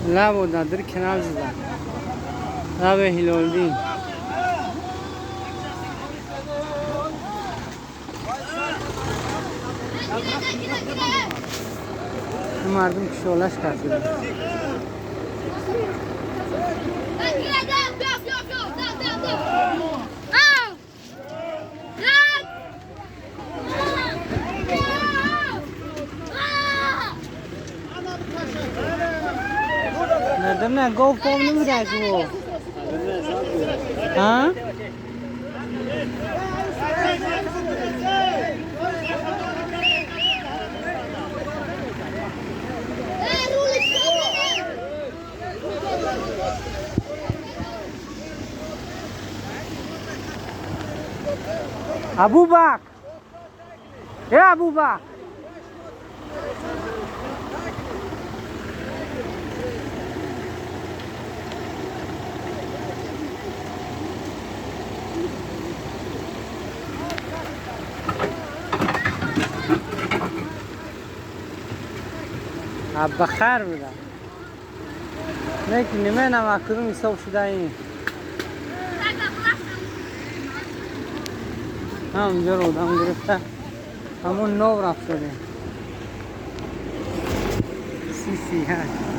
Лабо дар канал зада. Лабе Ҳилолдин. Мардум кишолаш кард. Не, гов пом намедаш во. Ҳа? Абубак! Э, Абубак! Бахар буда. Не ки нимена кудум ҳисоб шуда ин. Ҳамҷоро одам гирифта. Ҳамон нов рафтадем. 38.